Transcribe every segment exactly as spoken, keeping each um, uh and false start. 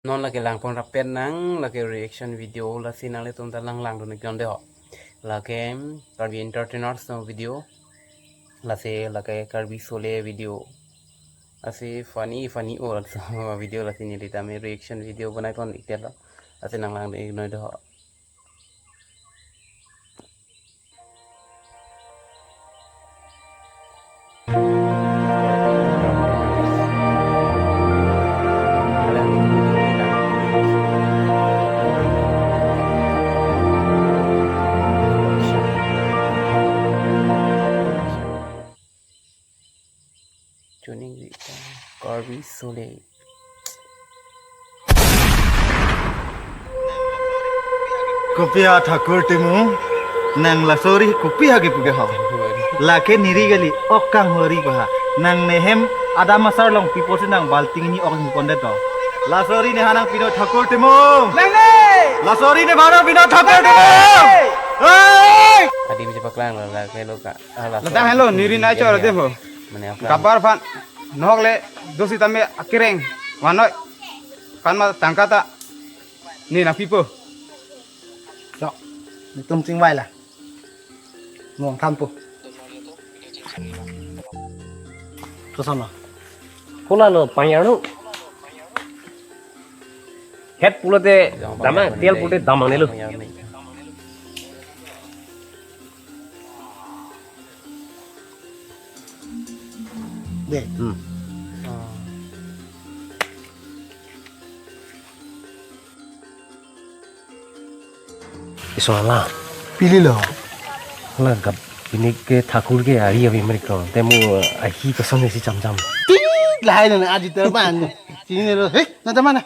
Non lake langpon rapet nang, lake reaction video, lasi nanglitum ta lang langdun iknon de ho. Lake Karbi Entertainers no video, lasi lake Karbi Sole video, lasi funny funny all so video, lasi neli tame reaction video banai kon iknon lo, lasi nang langdun iknon de ho. Chuning ri ta Karbi Sole. Kopi ha Thakur Timung, nang lasori kopi ha kipu ke ho. Lake neri kali, ok kang hori pa ha. Nang nehem adam asar long pipo si nang balting ni ok ni kondet to. Lasori ne hanang pino Thakur Timung. Nang ne! Lasori ne bharo pino Thakur Timung. Hei! Adim si paklang lo lake lo ka. Ah, laso. Ladak hello, neri nai chor de ho. Mane apa? Gabar aphan, nok le, dosi tame akereng, vanoi, aphan ma tangka ta, ne nangpipo. Chok, netum chingvai la. Mong thanpo. Kosonlo? Kola lo, panyar lo. Het pulote damang, tel pulote damang ne lo. De. Hmm. Iso ala. Pililo. Hala gap ini ke Thakur ke ari abi mereka. Temu ahi kesan si jam jam. Tik lahai na aji terban. Chinilo. Hei, na mana?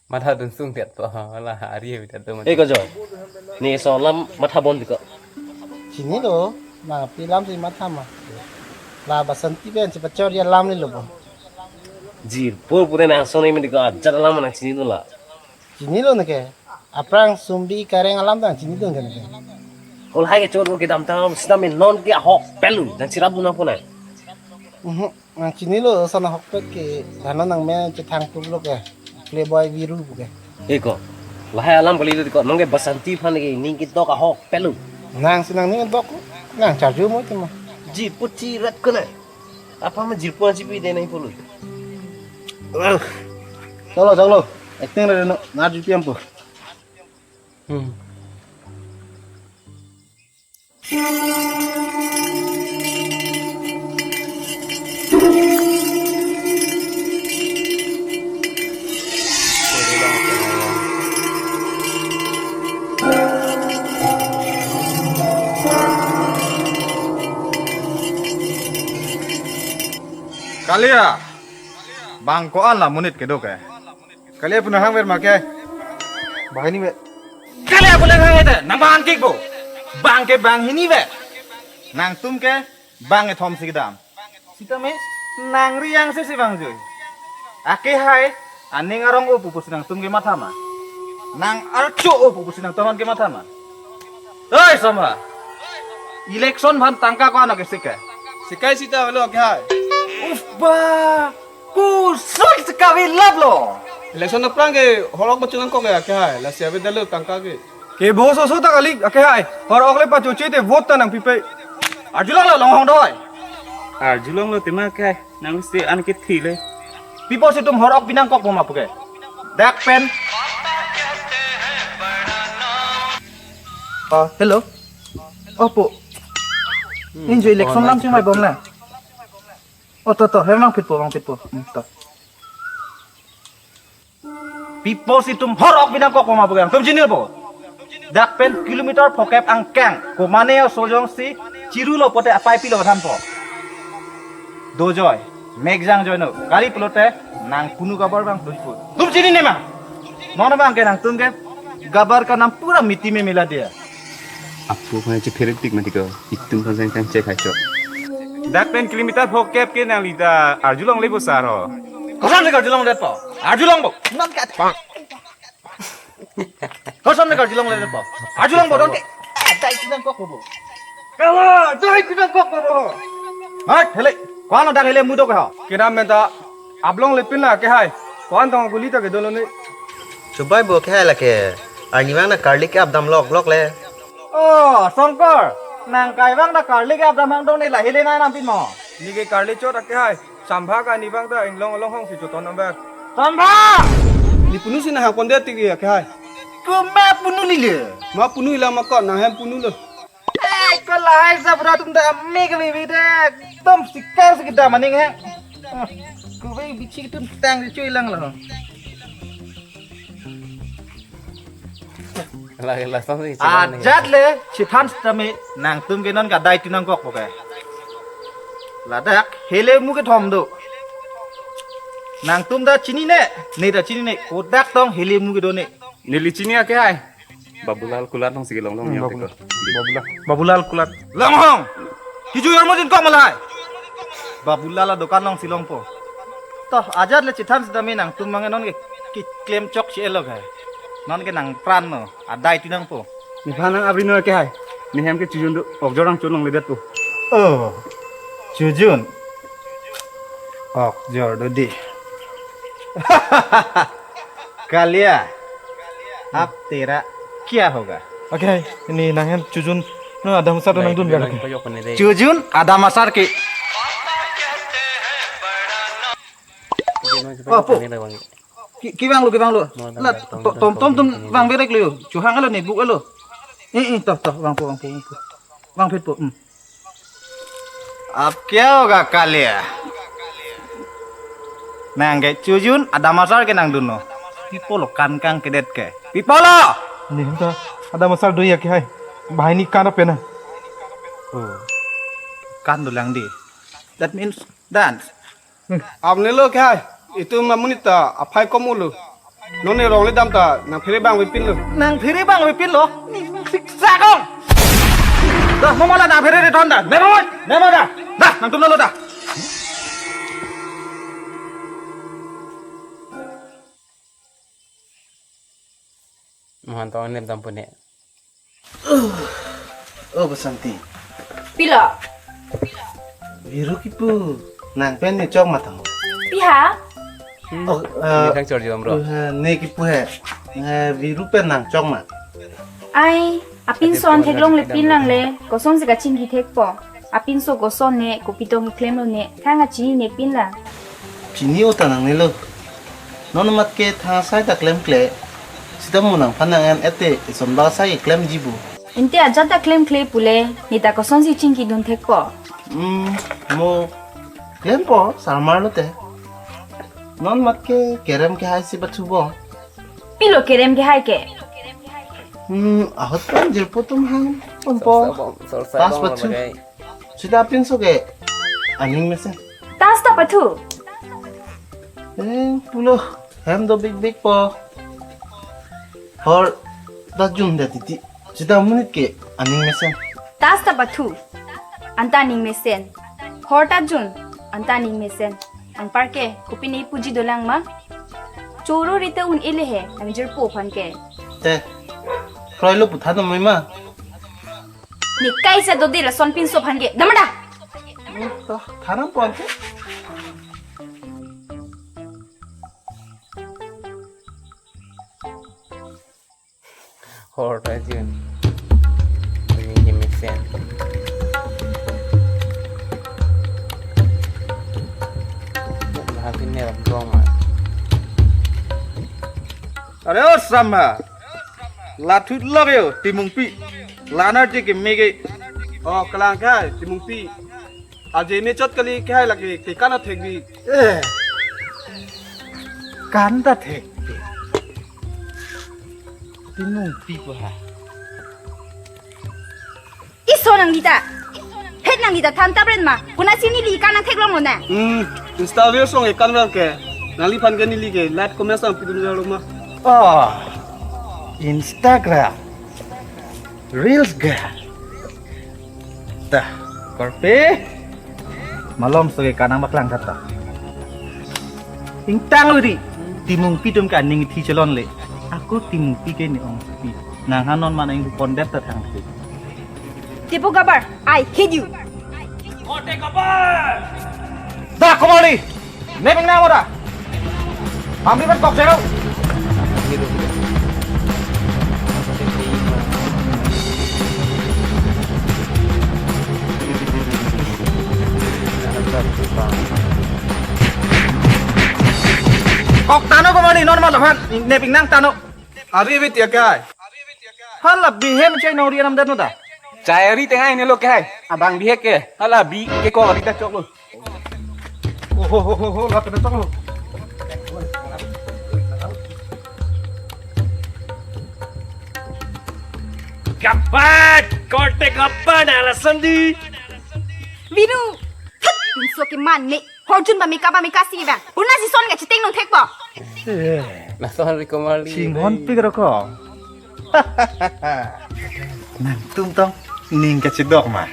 Matha dun sung tiat po. Hala ari abi tiat to. Eh, ko jo. Ne iso alam matha bon diko. Chinilo. Na pilam si matha ma. La Basanti pen si pachor ya lam ni lo po. Jirpo pute nang soni me diko ajat alam nang chinilo la. Chinilo neke. Aphrang sumbi kareng alam ta chinilo neke neke. Kol hai ke chor ke dam ta sita me non ke ahok pelu nang chirap dun nangpo nang. Mhm. Nang chinilo sana ahokpet ke dana nang men chethang pulo ke. Playboy biru pu ke. Eko. Lahai alam kali lo diko. Nang ke Basanti aphan ke ning kedok ahok pelu. Nang si nang ning dok. Nang charju mo tema. Jirpo chirat ko na. Apa ma jirpo ansi pi de nang pulo. Chalo, chalo. Acting re no. Na jirpi ampo. Hmm. Kali ya, bang ko-an la monit kedo ke. Kali ya pu nang hangver ma ke. Bang hini ve. Kali ya pu nang hangver te, nang bang kik bo. Bang ke bang hini ve. Nangtum ke bang ethom si kedam. Sita me, nang riang si si bang jui. Ake hai, aning arong o pupu si nangtum ke matha ma. Nang archo o pupu si nangtum ke matha ma. Oi, Soma. Election aphan tangka ko-an ke sik ke? Sikai sita helo ke hai. Uf ba. Kusut sikavi lap lo. Election aphrang ke horok bachunang kok ya ke hai. Lasi ave dalo tangka ke. Ke bo so so ta kali ke hai. Horok le pachoche te vote ta nangpipe. Arjulong lo longhong doi. Arjulong lo tema ke hai. Nang si an ke thi le. Pipo si itum horok binang kok boma puke. Dak pen. Ah, hello. Opo. Hmm, injo election lam si mai bom na. Oh, to, to, he mangpitpo, mangpitpo. Hmm, to. Pipo si itum horok binang kok boma puke. Itum chinilo bo. Dak pen kilometer phokep angkang. Komane o sojong si chiru lo pote apai pilo thanpo. Dojoi, mekjang joino, kali pulote nang kunu gabar bang dojpo. Itum chini ne ma? Mona bang ke nangtum ke gabar ka nam pura miti me mila dia. Apu aphan chephere tik mati ko, itum aphan sang sang chek hai chok. Dak pen kilometer phokep ke nang lita arjulong le bo sar ho. Koson le arjulong det po? Arjulong bo. Non ka. Koson ne karjulong le po. Arjulong bodon ke. Dai tinang kok bobo. Kawa, dai tinang kok bobo. Hat, hele. Koan dak hele mudo ke ho. Kedam menta ablong lepin la ke hai. Ko-an tong guli ta kedo lo ne. Chubai bo ke hai lake. Arnivang ta karli ke-ap dam lok lok le. Oh, Songkor. Nang kaivang ta karli ke-ap dam hang dong ne lahei le nai nang pin mo. Ne ke karli chot ake hai. Sambha ke arnivang ta inglong along hong si choton amber. Sambha! Ne punu si nang hang pondet tiki ake hai. Koma punu lile. Ma punu ila ma ko nang hem punu lo. Eh, ko lahai sabra tum ta ame ke bibi de. Tum sikar si kedam aning he. Ko bibi chik tum tang di chui lang lo. Lagi lasam si. Ajat le, chithan sitame, nangtum ke non ke adai tu nangkok po ke. Ladak, hele mu kethom do. Nangtum ta chinine, ne ta chinine, kodak tong hele mu kedo ne. Neli chini ake hai. Babulal Kulat nong si kelong long Hmm, yang Babulal. Teko. Babulal. Babulal Kulat. Long hong. Kiju yormo jin kok malai. Babulal adokan nong si longpo. Toh, ajat le chithan sitame nangtum mang non ke keklem chok si elok hai. Non ke nangpran no. Adai tu nangpo. Nephan nang abri no ke hai. Ne hem ke chujun do. Okjor nang chulong ledet po. Oh. Chujun. Okjor do di. Kalia, ab tera kya hoga? Ake hai, ne nang hem chujun, no, adam asar nangdun biar ake. Chujun adam asar ke. Oh, po. Ki, kevang lo, kevang lo. La, to-, tom, tom, tom, vang berek lo. Chuhang lo ne, buk lo. Eh, eh, toh, toh, vangpo, vangpo, vangpo. Vangphet po, hmm. Ab kya hoga Kalia? Nang ke chujun adam asar ke nangdun no. Pi apot lo kan kangkedet ke? Pi apot lo? Ne ta adam asar do ya ke hai. Bahai ne kan apa na? Oh. Kan dolang di. That means dance. Apni lo ke hai, itum amonit ta aphai kom ulo. Non ne rong le dam ta nangphere bang vepin lo. Nangphere bang vepin lo? Siksa kong. Dah, mo mala nangphere re thon da. Never mind. Never da. Dah, nangtum lo dah. Mohan tong nep dam pune. Oh, Basanti. Pilo. Viru kipu nang pen ne chok ma tang. Piha? Oh, eh, ne thang chor jom ro. Eh, ne kipu he. Eh, Viru pen nang chok ma. Ai, apinso an theklongle pin lang le. Kosonsi kachingki thekpo. Apinso koson ne, kopi tong keklem lo ne, thang kachinine pin la. Chini-o ta nangne lo. Non mat ke thang asai ta klemkle. Sita mo nangphan nang-en ete, eson bak asai klemji pu. Ante ajat ta klemkle pule, ne ta kosonsi chingkidun thekpo. Hmm, mo klempo, sarmar lote. Non mat ke kerem kehai si pathu bo. Pilo kerem kehai ke? Hmm, ahut pen jirpo atum hang ponpo. Sorsa bom, sorsa bom. Pas pathu. Sita apinso ke aning mesen. Tas ta pathu. Eh, pulo hem do big big po. Hor ta jun da titi. Sita amonit ke aning mesen. Tas ta pathu. Anta aning mesen. Hor ta jun. Anta aning mesen. Anparke, kopine puji dolang ma? Choro rite un-e le he, nangjirpo aphan ke. Te, kroilo puthan mai ma? Ne kaisa dode lason pinso aphan ke. Damada! Thanang pon ke. Hor ta jun. Ini ke mesen. Lahat ini ram dong ma. Are o Sambha. Lathut lok yo, Timungpi. Lanar je ke mege. Oh, kalang kai, Timungpi. Aje me chot kali ke hai lake, ke kan athek bi. Eh. Kan ta thek bi. Timungpi ko ha. Iso nangli ta. Phet nangli ta than ta bren ma. Konatsi neli kan nangtheklong lo na. Hmm, Insta reel song e kan rang ke. Nangliphan ke neli ke like comment sang pidun lo ma. Oh. Instagram. Reels ga. Ta, korpe. Malom soke kanang baklang kata. Ingtang lo di. Timungpi atum ke aning thi chelon le. Ako Timungpi ke ne-ongpi. Nang hanon mana ingpu pondet ta thang thi. Tipo Gabbar, I hate you. Kote Gabbar. Da komali. Nepeng na mora. Hamri pen kok jero. Kok tano ko mani normal aphan nepik nang tano. Ari bit ya kai. Hala bihem chai nori anam dano da. Chai ari tengai ne lo kai. Abang bihek ke. Hala bi ke ko ari ta chok lo. Oh, ho, ho, ho, ho, la kena chok lo. Kapat, korte kapat, ala sandi. Binu, thet, pinso ke man ne. Horjun ba mika ba mika si bang. Una si son ke chiting nung thek po. Lason rikomali. Chinghon pik roko. Nangtum tong ning kachidok ma.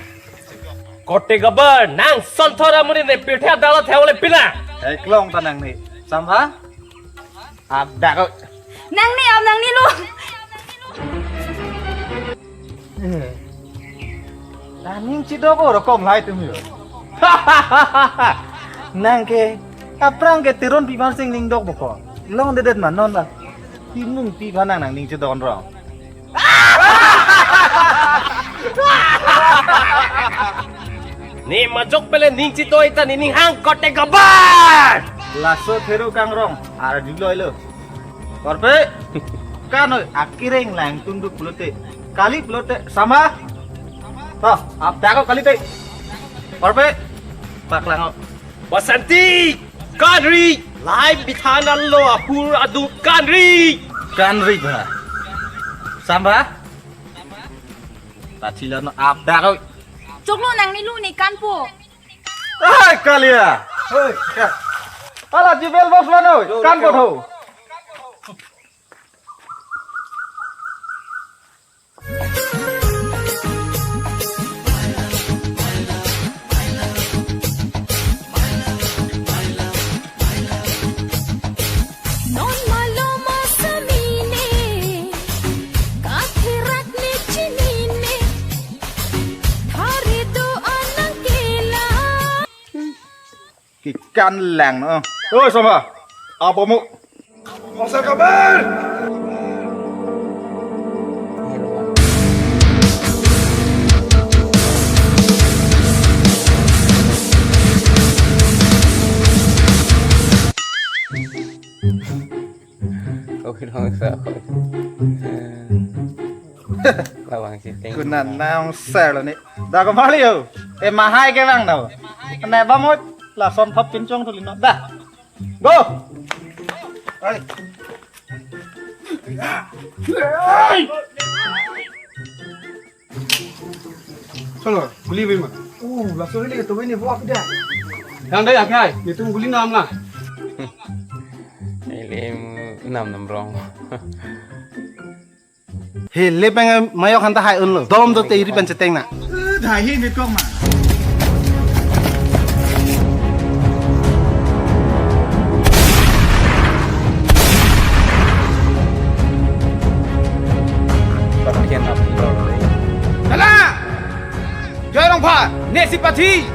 Kote gabar, nang son thora muni ne pithe dala thewle pila. Eklong ta nang ni. Sambha? Adak. Nang ni am nang ni lu. Eh. Aning chidok oro kom lai tum yo. Nang ke, aphrang ke Teron pi marsing ning dok boko. Longledet ma non la. Timung pi ba nang nang ning chidok rong. Ne majok pele ning chitoi ta ne ning hang kote gabar. Laso theru kangrong arju loi lo. Korpe. Kanoi akireng lang tunduk pulote. Kali pulote sama. Toh, ap dago kali te. Korpe. Paklang. Basanti, kanri, lai bithanan lo ahur adu kanri. Kanri ba. Sambha? Tachila no ap dak oi. Choklo nang ni lu ni kanpo. Ai kalia. Hei, ka. Ala jibel bos lano. Kanpo tho. Non maloma samine, kathirak ne chinine, thari do anang kela. Kikan lang no. Oi, sama. Apa mo? Masa kabar? Oke, dong, sa. Lawang sitting. Kuna nangsel ni. Da kembali yo. Eh, mahai ke bang no. Kena bamut. Lason thop kincong tu lino. Da. Go. Hai. Solo, guli bima. Uh, langsung ini ketua ini buat dah. Yang dai akai, itu guli nam lah. Ilim nam nam rong. He, le peng mayok hanta hai unlo. Dom do te iri pen cheteng na. Eh, dah hi ni kok ma. Dalam! Joy Rongpha, ne si pathi.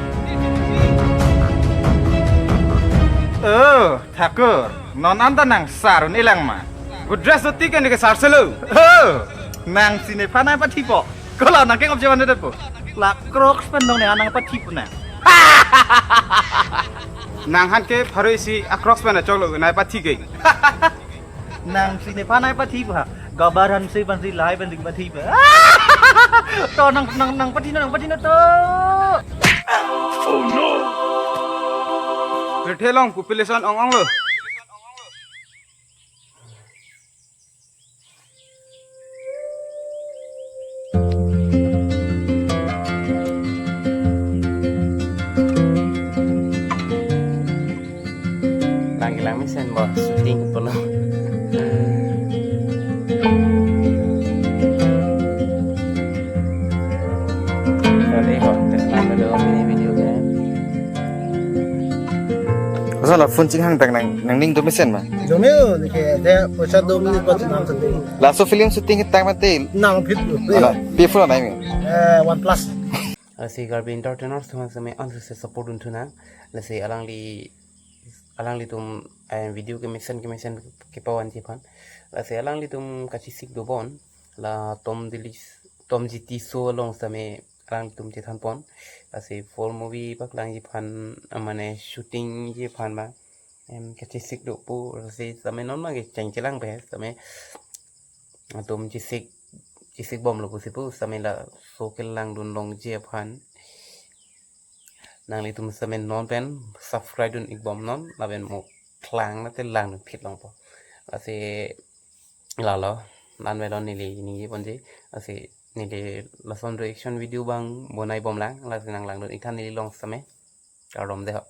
Oh, Thakur, non anta nang sar un-e lang ma. Good dress do tik ke sar selo. Oh, nang si nephan nangpathi po. Kola nang kengop jewan de po. La Crocs pen dong ne nangpathi po na. Nang han ke pharo isi a Crocs pen achok lo nangpathi ke. Nang si nephan nangpathi pa. Gabar han se pan si lahai pen ding pathi pa. To nang nang nangpathi no nangpathi no to. Oh no. Pirthe along population ong ong lo. Lang lang mesen bo shooting pulo. Sorry ho, terima kasih ini video kan. Masa la phone chinghang tak nang nang ning do mesen ma. Jomeo ni ke de poisa do ni ko chinghang sate. Laso film shooting tak mate. Nang phit lo. Ala, pi phone nai mi. Eh, OnePlus. Lasi Karbi Entertainers thuma seme on se support un thunang. Lasi alangli alanglitum, eh, video kemesen kemesen kepavanji aphan. Lasi alanglitum kachesik dobom, la Tom Dilis, Tom G T Show along sitame alanglitum chethanpon. Lasi full movie paklangji aphan, ah, mane shooting ji aphan ba, em, kachesik do pu, lasi sitame non ma kecheng chelang pe, sitame atum chesik, chesikbomlo pusi pu, sitame laso kelangdun longji aphan nanglitum sitame non pen subscribe dun-ikbom non, lapen mo klang nate langdun phit longpo. Lasi lalo, non avelo neli ningjeponji. Lasi neli lason reaction video abang bonaibomlang, lasi nanglangdun-iktha neli along sitame. Kardom de ho.